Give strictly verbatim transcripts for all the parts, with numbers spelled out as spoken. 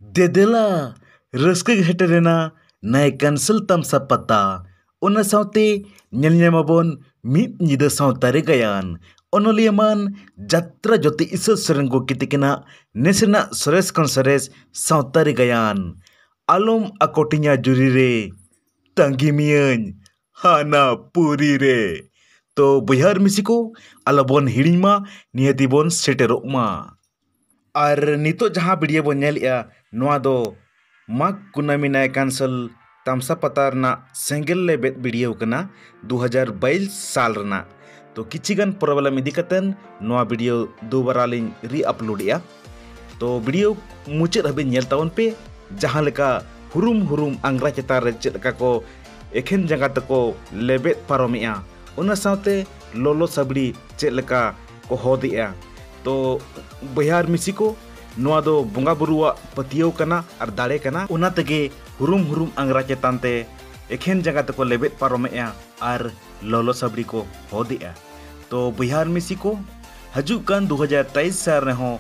ᱫᱮᱫᱮᱞᱟ, ᱨᱟᱹᱥᱠᱟᱹ ᱜᱮ ᱥᱮᱴᱮᱨᱮᱱᱟ ᱱᱟᱭ ᱠᱟᱱᱥᱚᱞ ᱛᱟᱢᱥᱟ ᱯᱟᱛᱟ᱾ ᱚᱱᱟ ᱥᱟᱶᱛᱮ ᱧᱮᱞ ᱧᱟᱢᱟᱵᱚᱱ ᱢᱤᱫ ᱧᱤᱫᱟᱹ ᱥᱟᱶᱛᱟ ᱨᱮ ᱜᱟᱭᱟᱱ, ᱚᱱᱚᱞᱤᱭᱟᱹ ᱢᱟᱱ ᱡᱟᱛᱨᱟ ᱡᱳᱛᱤ ᱤᱥᱥᱚᱨ ᱥᱚᱨᱮᱱ ᱜᱚᱢᱠᱮ ᱛᱤᱠᱤᱱᱟᱜ ᱱᱮᱥ ᱨᱮᱱᱟᱜ ᱥᱚᱨᱮᱥ ᱠᱷᱚᱱ ᱥᱚᱨᱮᱥ ᱥᱟᱶᱛᱟ ᱨᱮ ᱜᱟᱭᱟᱱ, ᱟᱞᱚᱢ ᱟᱠᱚᱴᱤᱧᱟ ᱡᱩᱨᱤ ᱨᱮ, ᱛᱟᱺᱜᱤ ᱢᱤᱭᱟᱹᱧ ᱦᱟᱱᱟ ᱯᱩᱨᱤ ᱨᱮ᱾ ᱛᱚ ᱵᱚᱭᱦᱟ ᱟᱨ ᱢᱤᱥᱤ ᱠᱚ, ᱟᱞᱚᱵᱚᱱ ᱦᱤᱲᱤᱧ ᱢᱟ, ᱱᱤᱦᱟᱹᱛᱤ ᱵᱚᱱ ᱥᱮᱴᱮᱨᱚᱜ ᱢᱟ᱾ ᱟᱨ ᱱᱤᱛᱚᱜ ᱡᱟᱦᱟᱸ ᱵᱷᱤᱰᱤᱭᱳ ᱵᱚᱱ ᱧᱮᱞᱮᱜᱼᱟ, ᱱᱚᱣᱟ ᱫᱚ ᱢᱟᱜᱽ ᱠᱩᱱᱟᱹᱢᱤ ᱱᱟᱭ ᱠᱟᱱᱥᱚᱞ ᱛᱟᱢᱥᱟ ᱯᱟᱛᱟ ᱨᱮᱱᱟᱜ ᱥᱮᱸᱜᱮᱞ ᱞᱮᱵᱮᱫ ᱵᱷᱤᱰᱤᱭᱳ ᱠᱟᱱᱟ, ᱫᱩ ᱦᱟᱡᱟᱨ ᱵᱟᱭᱤᱥ ᱥᱟᱞ ᱨᱮᱱᱟᱜ᱾ ᱛᱚ ᱠᱤᱪᱷᱤ ᱜᱟᱱ ᱯᱨᱚᱵᱞᱮᱢ ᱤᱫᱤ ᱠᱟᱛᱮᱱ ᱱᱚᱣᱟ ᱵᱷᱤᱰᱤᱭᱳ ᱫᱩᱵᱟᱨᱟ ᱞᱤᱧ ᱨᱤ ᱟᱯᱞᱳᱰᱮᱜᱼᱟ᱾ ᱛᱚ ᱵᱷᱤᱰᱤᱭᱳ ᱢᱩᱪᱟᱹᱫ ᱦᱟᱹᱵᱤᱡ ᱧᱮᱞ ᱛᱟᱵᱚᱱ ᱯᱮ, ᱡᱟᱦᱟᱸ ᱞᱮᱠᱟ ᱦᱩᱨᱩᱢ ᱦᱩᱨᱩᱢ ᱟᱝᱜᱽᱨᱟ ᱪᱮᱛᱟᱱ ᱨᱮ ᱪᱮᱫ ᱞᱮᱠᱟ ᱠᱚ ᱮᱠᱷᱮᱱ ᱡᱟᱸᱜᱟ ᱛᱮᱠᱚ ᱞᱮᱵᱮᱫ ᱯᱟᱨᱚᱢᱮᱜᱼᱟ, ᱚᱱᱟ ᱥᱟᱶᱛᱮ ᱞᱚᱞᱚ ᱥᱟᱵᱲᱤ ᱪᱮᱫ ᱞᱮᱠᱟ ᱠᱚ ᱦᱚᱫᱮᱜᱼᱟ᱾ ᱛᱚ ᱵᱚᱭᱦᱟ ᱟᱨ ᱢᱤᱥᱤ ᱠᱚ, ᱱᱚᱣᱟ ᱫᱚ ᱵᱚᱸᱜᱟ ᱵᱩᱨᱩᱣᱟᱜ ᱯᱟᱹᱛᱭᱟᱹᱣ ᱠᱟᱱᱟ ᱟᱨ ᱫᱟᱲᱮ ᱠᱟᱱᱟ, ᱚᱱᱟ ᱛᱮᱜᱮ ᱦᱩᱨᱩᱢ ᱦᱩᱨᱩᱢ ᱟᱝᱜᱽᱨᱟ ᱪᱮᱛᱟᱱ ᱛᱮ ᱮᱠᱷᱮᱱ ᱡᱟᱸᱜᱟ ᱛᱮᱠᱚ ᱞᱮᱵᱮᱫ ᱯᱟᱨᱚᱢᱮᱜᱼᱟ ᱟᱨ ᱞᱚᱞᱚ ᱥᱟᱵᱲᱤ ᱠᱚ ᱦᱚᱫᱮᱜᱼᱟ᱾ ᱛᱚ ᱵᱚᱭᱦᱟ ᱟᱨ ᱢᱤᱥᱤ ᱠᱚ, ᱦᱤᱡᱩᱜ ᱠᱟᱱ ᱫᱩ ᱦᱟᱡᱟᱨ ᱛᱮᱭᱤᱥ ᱥᱟᱞ ᱨᱮᱦᱚᱸ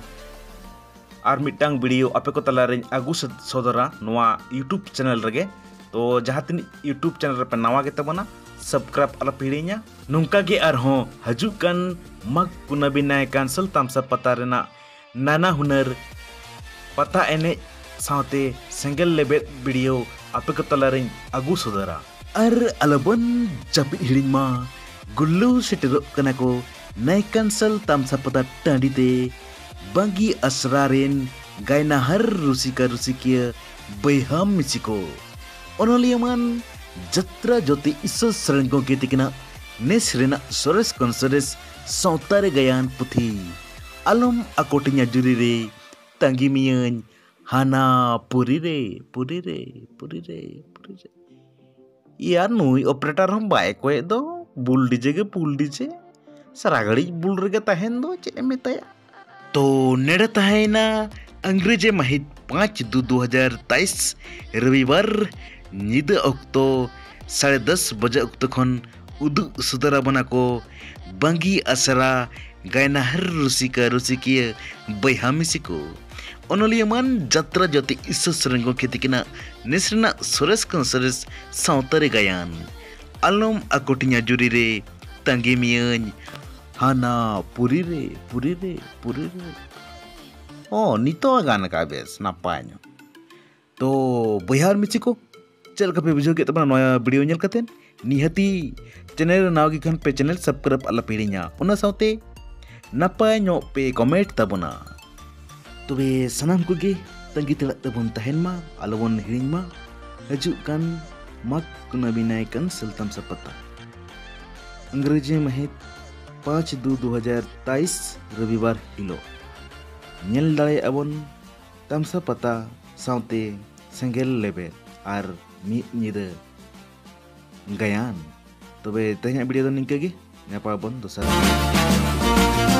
ᱟᱨ ᱢᱤᱫᱴᱟᱝ ᱵᱷᱤᱰᱤᱭᱳ ᱟᱯᱮ ᱠᱚ ᱛᱟᱞᱟᱨᱤᱧ ᱟᱹᱜᱩ ᱥᱚᱫ-, ᱥᱚᱫᱚᱨᱟ ᱱᱚᱣᱟ YouTube ᱪᱮᱱᱮᱞ ᱨᱮᱜᱮ᱾ ᱛᱚ ᱡᱟᱦᱟᱸ ᱛᱤᱱᱟᱹᱜ YouTube ᱪᱮᱱᱮᱞ ᱨᱮᱯᱮ ᱱᱟᱣᱟ ᱜᱮᱛᱟ ᱵᱚᱱᱟ, ᱥᱟᱵᱥᱠᱨᱟᱭᱤᱵ ᱟᱞᱚᱯᱮ ᱦᱤᱲᱤᱧᱟ᱾ ᱱᱚᱝᱠᱟ ᱜᱮ ᱟᱨᱦᱚᱸ ᱦᱤᱡᱩᱜ ᱠᱟᱱ ᱢᱟᱜᱽ ᱠᱩᱱᱟᱹᱢᱤ ᱱᱟᱭ ᱠᱟᱱᱥᱚᱞ ᱛᱟᱢᱥᱟ ᱯᱟᱛᱟ ᱨᱮᱱᱟᱜ ᱱᱟᱱᱟ ᱦᱩᱱᱟᱹᱨ ᱯᱟᱛᱟ ᱮᱱᱮᱡ ᱥᱟᱶᱛᱮ ᱥᱮᱸᱜᱮᱞ ᱞᱮᱵᱮᱫ ᱵᱷᱤᱰᱤᱭᱳ ᱟᱯᱮ ᱠᱚ ᱛᱟᱞᱟᱨᱤᱧ ᱟᱹᱜᱩ ᱥᱚᱫᱚᱨᱟ᱾ ᱟᱨ ᱟᱞᱚᱵᱚᱱ ᱡᱟᱹᱯᱤᱫ ᱦᱤᱲᱤᱧ ᱢᱟ, ᱜᱩᱞᱞᱩ ᱥᱮᱴᱮᱨᱚᱜ ᱠᱟᱱᱟ ᱠᱚ ᱱᱟᱭ ᱠᱟᱱᱥᱚᱞ ᱛᱟᱢᱥᱟ ᱯᱟᱛᱟ ᱴᱟᱺᱰᱤ ᱛᱮ ᱵᱟᱝᱜᱤ ᱟᱥᱨᱟ ᱨᱮᱱ ᱜᱟᱭᱱᱟᱦᱟᱨ ᱨᱩᱥᱤᱠᱟ ᱨᱩᱥᱤᱠᱤᱭᱟᱹ ᱵᱚᱭᱦᱟ ᱢᱤᱥᱤ ᱠᱚ᱾ ᱚᱱᱚᱞᱤᱭᱟᱹ ᱢᱟᱱ ᱡᱟᱛᱨᱟ ᱡᱳᱛᱤ ᱤᱥᱥᱚᱨ ᱥᱚᱨᱮᱱ ᱜᱚᱢᱠᱮ ᱛᱤᱠᱤᱱᱟᱜ ᱱᱮᱥ ᱨᱮᱱᱟᱜ ᱥᱚᱨᱮᱥ ᱠᱷᱚᱱ ᱥᱚᱨᱮᱥ ᱥᱟᱶᱛᱟ ᱨᱮ ᱜᱟᱭᱟᱱ ᱯᱩᱛᱷᱤ ᱟᱞᱚᱢ ᱟᱠᱚᱴᱤᱧᱟ ᱡᱩᱨᱤ ᱨᱮ, ᱛᱟᱺᱜᱤ ᱢᱤᱭᱟᱹᱧ ᱦᱟᱱᱟ ᱯᱩᱨᱤ ᱨᱮ, ᱯᱩᱨᱤ ᱨᱮ, ᱯᱩᱨᱤ ᱨᱮ, ᱯᱩᱨᱤ ᱨᱮ᱾ ᱭᱟ, ᱱᱩᱭ ᱚᱯᱟᱨᱮᱴᱟᱨ ᱦᱚᱸ ᱵᱟᱭ ᱠᱚᱭᱮᱫ ᱫᱚ, ᱵᱩᱞ ᱰᱤᱡᱮ ᱜᱮ ᱵᱩᱞ ᱰᱤᱡᱮ, ᱥᱟᱨᱟ ᱜᱷᱟᱹᱲᱤᱡ ᱵᱩᱞ ᱨᱮᱜᱮ ᱛᱟᱦᱮᱱ ᱫᱚ, ᱪᱮᱫ ᱮᱢ ᱢᱮᱛᱟᱭᱟ? ᱛᱚ ᱱᱮᱰᱮ ᱛᱟᱦᱮᱸᱭᱮᱱᱟ ᱟᱝᱨᱮᱡᱤ ᱢᱟᱹᱦᱤᱛ ᱯᱟᱸᱪ ᱫᱩ ᱫᱩ ᱦᱟᱡᱟᱨ ᱛᱮᱭᱤᱥ ᱨᱚᱵᱤᱵᱟᱨ ᱧᱤᱫᱟᱹ ᱚᱠᱛᱚ ᱥᱟᱲᱮ ᱫᱚᱥ ᱵᱟᱡᱮ ᱚᱠᱛᱚ ᱠᱷᱚᱱ ᱩᱫᱩᱜ ᱥᱚᱫᱚᱨ ᱟᱵᱚᱱᱟ ᱠᱚ ᱵᱟᱝᱜᱤ ᱟᱥᱨᱟ ᱜᱟᱭᱱᱟᱦᱟᱨ ᱨᱩᱥᱤᱠᱟ ᱨᱩᱥᱤᱠᱤᱭᱟᱹ ᱵᱚᱭᱦᱟ ᱢᱤᱥᱤ ᱠᱚ᱾ ᱚᱱᱚᱞᱤᱭᱟᱹ ᱢᱟᱱ ᱡᱟᱛᱨᱟ ᱡᱚᱛᱤ ᱤᱥᱥᱚᱨ ᱥᱚᱨᱮᱱ ᱜᱚᱢᱠᱮ ᱛᱤᱠᱤᱱᱟᱜ ᱱᱮᱥ ᱨᱮᱱᱟᱜ ᱥᱚᱨᱮᱥ ᱠᱷᱚᱱ ᱥᱚᱨᱮᱥ ᱥᱟᱶᱛᱟ ᱨᱮ ᱜᱟᱭᱟᱱ ᱟᱞᱚᱢ ᱟᱠᱚᱴᱤᱧᱟ ᱡᱩᱨᱤ ᱨᱮ, ᱛᱟᱺᱜᱤ ᱢᱤᱭᱟᱹᱧ ᱦᱟᱱᱟ ᱯᱩᱨᱤ ᱨᱮ, ᱯᱩᱨᱤ ᱨᱮ, ᱯᱩᱨᱤ ᱨᱮ᱾ ᱚ, ᱱᱤᱛᱚᱜ ᱜᱟᱱ ᱠᱟᱜ ᱵᱮᱥ ᱱᱟᱯᱟᱭ ᱧᱚᱜ᱾ ᱛᱚ ᱵᱚᱭᱦᱟ ᱟᱨ ᱢᱤᱥᱤ ᱠᱚ, ᱪᱮᱫ ᱞᱮᱠᱟ ᱯᱮ ᱵᱩᱡᱷᱟᱹᱣ ᱠᱮᱫ ᱛᱟᱵᱚᱱᱟ ᱱᱚᱣᱟ ᱵᱷᱤᱰᱤᱭᱳ ᱧᱮᱞ ᱠᱟᱛᱮᱫ? ᱱᱤᱦᱟᱹᱛᱤ ᱪᱮᱱᱮᱞ ᱨᱮ ᱱᱟᱣᱟ ᱜᱮ ᱠᱷᱟᱱ ᱯᱮ ᱪᱮᱱᱮᱞ ᱥᱟᱵᱥᱠᱨᱟᱭᱤᱵ ᱟᱞᱚᱯᱮ ᱦᱤᱲᱤᱧᱟ, ᱚᱱᱟ ᱥᱟᱶᱛᱮ ᱱᱟᱯᱟᱭ ᱧᱚᱜ ᱯᱮ ᱠᱚᱢᱮᱱᱴ ᱛᱟᱵᱚᱱᱟ᱾ ᱛᱚᱵᱮ ᱥᱟᱱᱟᱢ ᱠᱚᱜᱮ ᱛᱟᱺᱜᱤ ᱛᱟᱲᱟᱜ ᱛᱮᱵᱚᱱ ᱛᱟᱦᱮᱱ ᱢᱟ, ᱟᱞᱚᱵᱚᱱ ᱦᱤᱲᱤᱧ ᱢᱟ ᱦᱤᱡᱩᱜ ᱠᱟᱱ ᱢᱟᱜᱽ ᱠᱩᱱᱟᱹᱢᱤ ᱱᱟᱭᱠᱟᱱ ᱥᱮᱞ ᱛᱟᱢᱥᱟ ᱯᱟᱛᱟ, ᱤᱝᱨᱮᱡᱤ ᱢᱟᱹᱦᱤᱛ ᱯᱟᱸᱪ ᱫᱩ ᱫᱩ ᱦᱟᱡᱟᱨ ᱛᱮᱭᱤᱥ ᱨᱚᱵᱤᱵᱟᱨ ᱦᱤᱞᱳᱜ᱾ ᱧᱮᱞ ᱫᱟᱲᱮᱭᱟᱜᱼᱟ ᱵᱚᱱ ᱛᱟᱢᱥᱟ ᱯᱟᱛᱟ ᱥᱟᱶᱛᱮ ᱥᱮᱸᱜᱮᱞ ᱞᱮᱵᱮᱫ ᱟᱨ ᱢᱤᱫ ᱧᱤᱫᱟᱹ ᱜᱟᱭᱟᱱ᱾ ᱛᱚᱵᱮ ᱛᱮᱦᱮᱧᱟᱜ ᱵᱷᱤᱰᱤᱭᱳ ᱫᱚ ᱱᱤᱝᱠᱟᱹ ᱜᱮ, ᱧᱟᱯᱟᱢ ᱟᱵᱚᱱ ᱫᱚᱥᱟᱨ ᱵᱷᱤᱰᱤᱭᱳ᱾